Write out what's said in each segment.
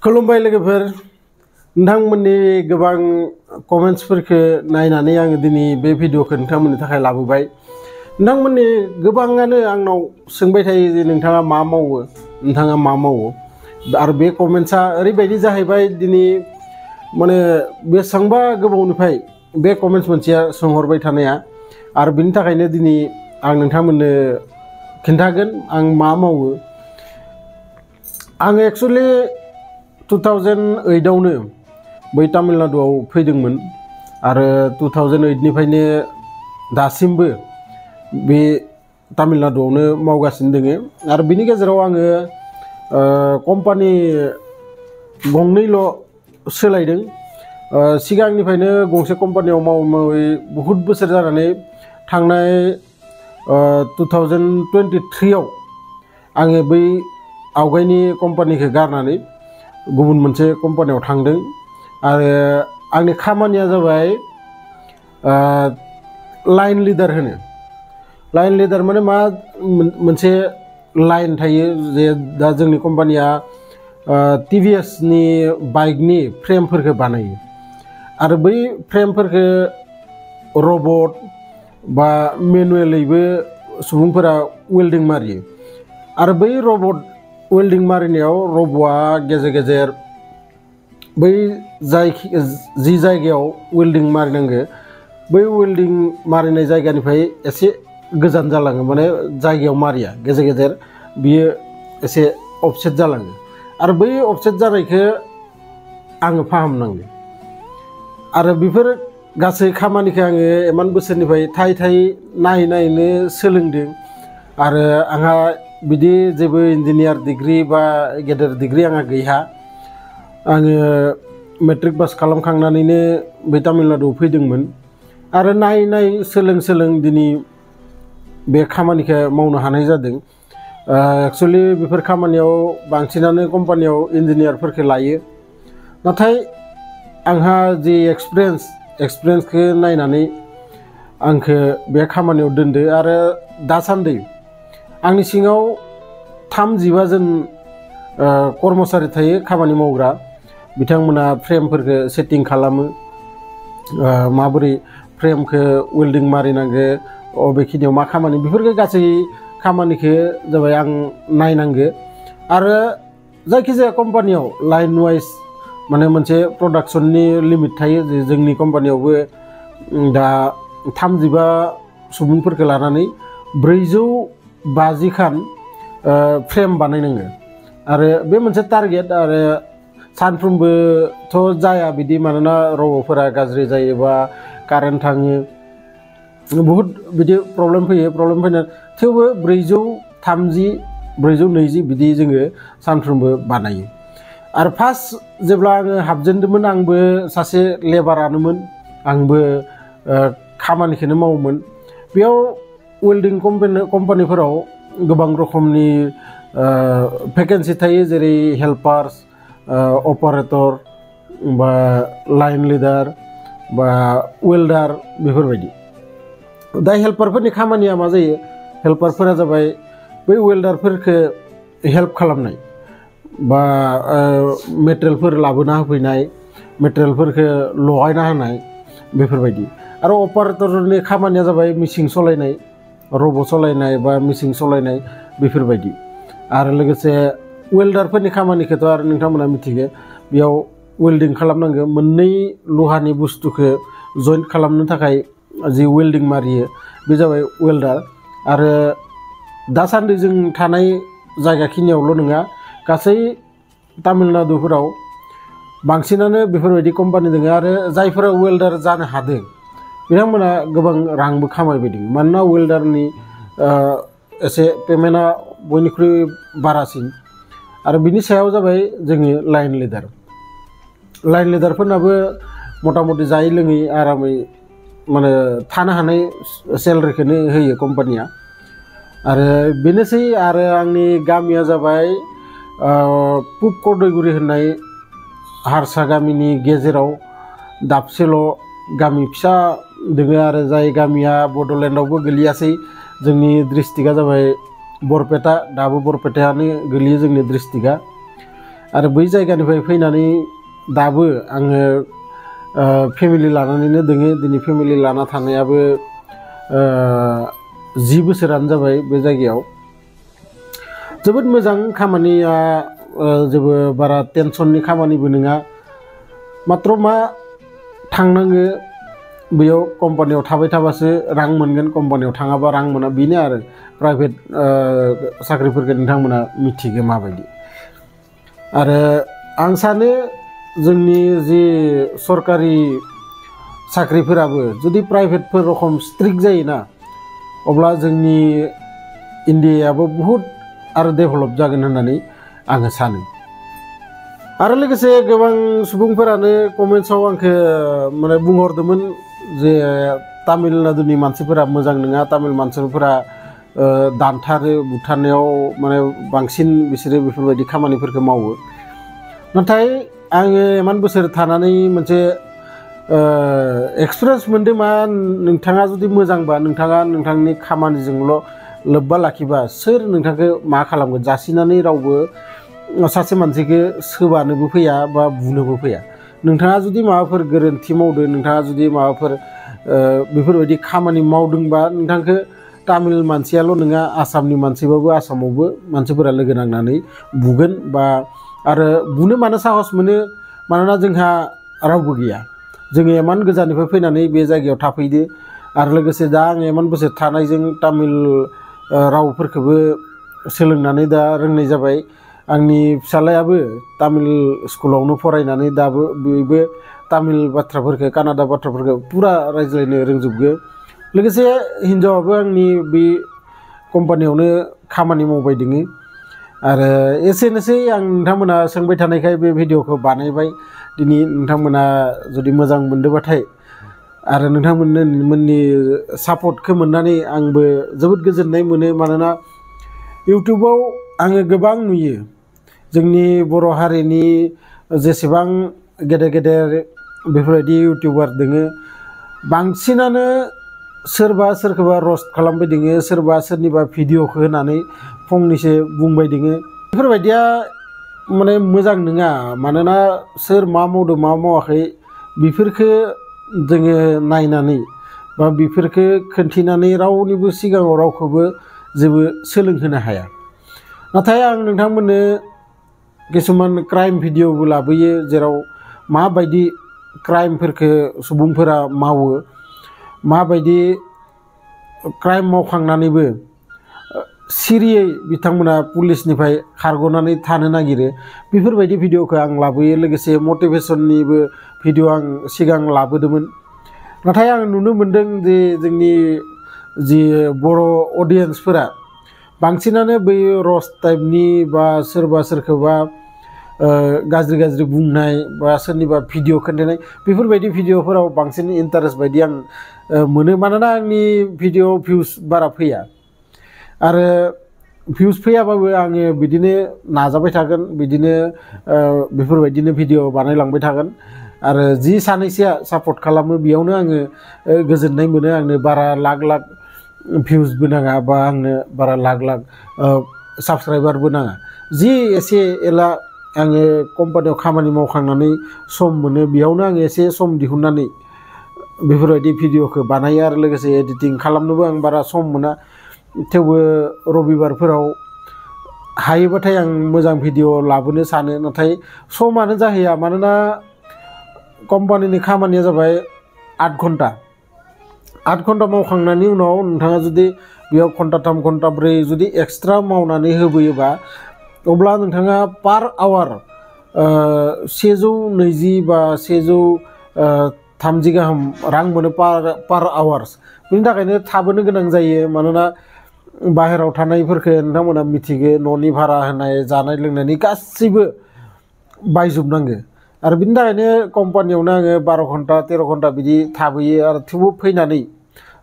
खुलुमबाय लोगोफोर नोंथांमोननि गोबां कमेन्ट्सफोरखौ नायनानै आङो दिनै बे भिडिअखौ नोंथांमोननि थाखाय लाबोबाय। नोंथांमोननि गोबाङानो आंनाव सोंबाय थायो जे नोंथाङा मा मावो आरो बे कमेन्ट्सआ ओरैबायदि जाहैबाय दिनै माने बेसेबांबा गोबावनिफ्राय बे कमेन्ट्स मोनसेया सोंहरबाय थानाया आरो बिनि थाखायनो दिनै आं नोंथांमोननो खिन्थागोन आं मा मावो। आं एक्चुअली 2008 आवनो बै तामिलनाडुआव फैदोंमोन आरो 2008 निफ्रायनो दासिमबो बे तामिलनाडुआवनो मावगासिनो दोङो आरो बिनि गेजेराव आङो कम्पानि गंनैल' सोलायदों। सिगांनिफ्रायनो गंसे कम्पानियाव मावै बहुत बोसोर जानानै थांनाय 2023 आव आङो बै आवगायनि कम्पानिखौ गारनानै गुबुन मोनसे कम्पानियाव थांदों आरो आंनि खामानिया जाबाय लाइन लिडार होनो। लाइन लिडार माने मा मोनसे लाइन थायो जे दा जोंनि कम्पानिया TVS नि बाइकनि फ्रेमफोरखौ बानायो आरो बै फ्रेमफोरखौ रबट बा मेनुवेलैबो सुबुंफोरा वेल्डिं मारियो आरो बै रबट वेल्डिं मारिनायाव रबटआ गेजेर गेजेर बै जि जायगायाव वेल्डिं मारिनांगो बै वेल्डिं मारिनाय जायगानिफ्राय एसे गोजान जालाङो, माने जायगायाव मारिया, गेजेर गेजेर बियो एसे अफसेट जालाङो आरो बै अफसेट जानायखौ आङो फाहामनांगो आरो बेफोर गासै खामानिखौ आङो इमान बोसोरनिफ्राय थाय नायनो सोलोंदों आरो आंहा बिदि जेबो इन्जिनियार डिग्री बा गेदेर डिग्री आंहा गैया। आङो मेट्रिक पास खालामखांनानैनो बे तामिलनाडुआव फैदोंमोन आरो नाय सोलों दिनै बे खामानिखौ मावनो हानाय जादों। एक्चुअली बेफोर खामानियाव बांसिनानो कम्पानियाव इन्जिनियारफोरखौ लायो, नाथाय आंहा जि एक्सपिरियेन्सखौ नायनानै आंखौ बे खामानियाव दोनदो आरो दासान्दि आंनि सिङाव 35 जन कर्मचारि थायो, खामानि मावग्रा। बिथांमोना फ्रेमफोरखौ सेटिं खालामो, माबोरै फ्रेमखौ वेल्डिं मारिनांगो, अबेखिनियाव मा खामानि, बेफोरखौ गासै खामानिखौ जाबाय आं नायनांगो आरो जायखिजाया कम्पानियाव लाइन वाइज माने मोनसे प्रडाक्शननि लिमिट थायो जे जोंनि कम्पानियावबो दा 35 सुबुंफोरखौ लानानै 450 खान फ्रेम बानायनांगो आरो बे मोनसे टारगेट आरो सानफ्रोमबोथ' जाया बिदि, मानोना रबटफोरा गाज्रि जायोबा कारेन्ट थाङो, बहुद बिदि प्रब्लेम फैनाय, थेवबो 430 420 बिदि जोङो सानफ्रोमबो बानायो। आरो फार्स्ट जेब्ला आङो हाबजेनदोंमोन आंबो सासे लेबारानोमोन, आंबो खामानिखौनो मावोमोन। बेयाव वेल्डिं कम्पानिफोराव गोबां रोखोमनि भेकेन्सि थायो, जेरै हेल्पार्स, अपारेटर बा लाइन लिडार बा वेल्डार, बेफोरबायदि। दा हेल्पारफोरनि खामानिया मा जायो, हेल्पारफोरा जाबाय बै वेल्डारफोरखौ हेल्प खालामनाय बा मेटेरियेलफोर लाबोना होफैनाय, मेटेरियेलफोरखौ लगायना होनाय, बेफोरबायदि। आरो अपारेटरनि खामानिया जाबाय मेचिन सालायनाय, रबट सालायनाय बा मेचिन सालायनाय, बेफोरबायदि। आरो लोगोसे वेल्डारफोरनि खामानिखौथ' आरो नोंथांमोना मिथिगो, बेयाव वेल्डिं खालामनांगो, मोननै लहानि बुस्थुखौ जइन्ट खालामनो थाखाय जि वेल्डिं मारियो बे जाबाय वेल्डार। आरो दासान्दि जों थानाय जायगाखिनियावल' नङा, गासै तामिलनाडुफोराव बांसिनानो बेफोरबायदि कम्पानि दङ आरो जायफोरा वेल्डार जानो हादों बिथांमोना गोबां रांबो खामायबाय दङ, मानोना वेल्डारनि एसे पेमेन्टआ बयनिख्रुइ बारासिन। आरो बिनि सायाव जाबाय जोंनि लाइन लिडारफोरनाबो मथा मथि जायै लोङै आरामै माने थानो हानाय सेलारिखौनो होयो कम्पानिया। आरो बेनोसै। आरो आंनि गामिया जाबाय पुब कर्दैगुरि होननाय हारसा गामिनि गेजेराव दाबसेल' गामि फिसा दोङो आरो जाय गामिया बड'लेण्डआवबो गोलैयासै। जोंनि डिस्ट्रिक्टआ जाबाय बरपेटा, दाबो बरपेटायानो गोलैयो जोंनि डिस्ट्रिक्टआ। आरो बै जायगानिफ्राय फैनानै दाबो आङो फेमिलि लानानैनो दोङो दिनै फेमिलि लाना थानायाबो 10 बोसोरानो जाबाय बे जायगायाव जोबोद मोजां खामानिया जेबो बारा टेनसननि खामानिबो नङा मात्र मा थांनांगो बेयाव कम्पानियाव थाबाय थाबासो रां मोनगोन कम्पानियाव थाङाबा रां मोना बेनो आरो प्राइभेट साख्रिफोरखौ नोंथांमोना मिथिगो माबायदि आरो आं सानो जोंनि जि सरकारि साख्रिफोराबो जुदि प्राइभेटफोर रखम स्ट्रिक्ट जायोना अब्ला जोंनि इन्डियायाबो बहुत आरो डेभेलप जागोन होननानै आङो सानो आरो लोगोसे गोबां सुबुंफोरानो कमेन्ट्सआव आंखौ माने बुंहरदोंमोन जे तामिलनाडुनि मानसिफोरा मोजां नङा तामिल मानसिफोरा दानथारो बुथारनायाव माने बांसिन बिसोरो बेफोरबायदि खामानिफोरखौ मावो नाथाय आङो इमान बोसोर थानानै मोनसे एक्सपिरियेन्स मोनदों मा नोंथाङा जुदि मोजांबा नोंथाङा नोंथांनि खामानिजोंल' लोब्बा लाखिबा सोर नोंथांखौ मा खालामगोन जासिनानै रावबो सासे मानसिखौ सोबानोबो फैया बा बुनोबो फैया नोंथाङा जुदि माबाफोर गोरोन्थि मावदों नोंथाङा जुदि माबाफोर बेफोरबायदि खामानि मावदोंबा नोंथांखौ तामिल मानसियाल' नङा आसामनि मानसिबाबो आसामावबो मानसिफोरा लोगो नांनानै बुगोन बा आरो बुनो मानो साहस मोनो मानोना जोंहा रावबो गैया जोङो इमान गोजाननिफ्राय फैनानै बे जायगायाव थाफैदो आरो लोगोसे दा आं इमान बोसोर थानायजों तामिल रावफोरखौबो सोलोंनानै दा रोंनाय जाबाय आंनि फिसालायाबो तामिल स्कुलावनो फरायनानै दाबो बेबो तामिल बाथ्राफोरखौ कानाडा बाथ्राफोरखौ पुरा रायज्लायनो रोंजोबगो लोगोसे हिन्जावाबो आंनि बे कम्पानियावनो खामानि मावबाय दोङो आरो एसेनोसै आं नोंथांमोना सोंबाय थानायखाय बे भिडिअखौ बानायबाय दिनै नोंथांमोना जुदि मोजां मोनदोंबाथाय आरो नोंथांमोननि सापर्टखौ मोननानै आंबो जोबोद गोजोननाय मोनो मानोना इउटुबाव आङो गोबां नुयो जोंनि बर' हारिनि जेसेबां गेदेर गेदेर बेफोरबायदि इउटुबार दोङो बांसिनानो सोरबा सोरखौबा रस्ट खालामबाय दोङो सोरबा सोरनिबा भिडिअखौ होनानै फंनैसो बुंबाय दोङो बेफोरबायदिया माने मोजां नङा मानोना सोर मा मावदों मा मावाखै बेफोरखौ जोङो नायनानै बा बेफोरखौ खोन्थिनानै रावनिबो सिगाङाव रावखौबो जेबो सोलोंहोनो हाया नाथाय आं नोंथांमोननो किसुमान क्राइम भिडिअबो लाबोयो जेराव माबायदि क्राइमफोरखौ सुबुंफोरा मावो माबायदि क्राइम मावखांनानैबो सिरियै बिथांमोना पुलिसनिफ्राय खारग'नानै थानो नागिरो बेफोरबायदि भिडिअखौ आं लाबोयो लोगोसे मटिभेशननिबो भिडिअ आं सिगां लाबोदोंमोन नाथाय आं नुनो मोनदों जे जोंनि जि बर' अडियेन्सफोरा बांसिनानो बै रस्ट टाइपनि बा सोरबा सोरखौबा गाज्रि गाज्रि बुंनाय बा सोरनिबा भिडिअ खोन्थानाय बेफोरबायदि भिडिअफोराव बांसिन इन्टारेस्ट बायदि आं मोनो मानोना आंनि भिडिअ भिउस बारा फैया आरो भिउस फैयाबाबो आङो बिदिनो नाजाबाय थागोन बिदिनो बेफोरबायदिनो भिडिअ बानायलांबाय थागोन आरो जि सानैसोआ सापर्ट खालामो बेयावनो आङो गोजोननाय मोनो आंनो बारा लाख लाख भिउसबो नाङा बा आंनो बारा लाख लाख साबस्क्राइबारबो नाङा जि एसे एला आङो कम्पानियाव खामानि मावखांनानै सम मोनो बेयावनो आङो एसे सम दिहुननानै बेफोरबायदि भिडिअखौ बानायो आरो लोगोसे एडिटिं खालामनोबो आं बारा सम मोना थेवबो रबिबारफोराव हायोबाथाय आं मोजां भिडिअ लाबोनो सानो नाथाय समानो जाहैया मानोना कम्पानिनि खामानिया जाबाय 8 घन्टा मावखांनायनि उनाव नोंथाङा जुदि बेयाव घन्टा 3 घन्टा 4 जुदि एक्सट्रा मावनानै होबोयोबा अब्ला नोंथाङा पार आवार 120 बा 130 गाहाम रां मोनो पार आवार्स बेनि थाखायनो थाबोनो गोनां जायो मानोना बाहेराव थानायफोरखौ नोंथांमोना मिथिगो न'नि भारा होनाय जानाय लोंनायनि गासैबो बायजोबनांगो आरो बिनि थाखायनो कम्पानियावनो आङो 12 घन्टा 13 घन्टा बिदि थाबोयो आरो थेवबो फैनानै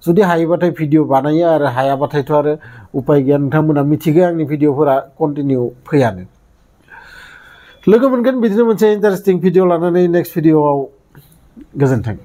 जुदि हायोबाथाय भिडिअ बानायो आरो हायाबाथायथ' आरो उपाय गैया नोंथांमोना मिथिगो आंनि भिडिअफोरा कन्टिनिउ फैयानो लोगो मोनगोन बिदिनो मोनसे इन्टारेस्टिं भिडिअ लानानै नेक्स्ट भिडिअआव गोजोन्थों।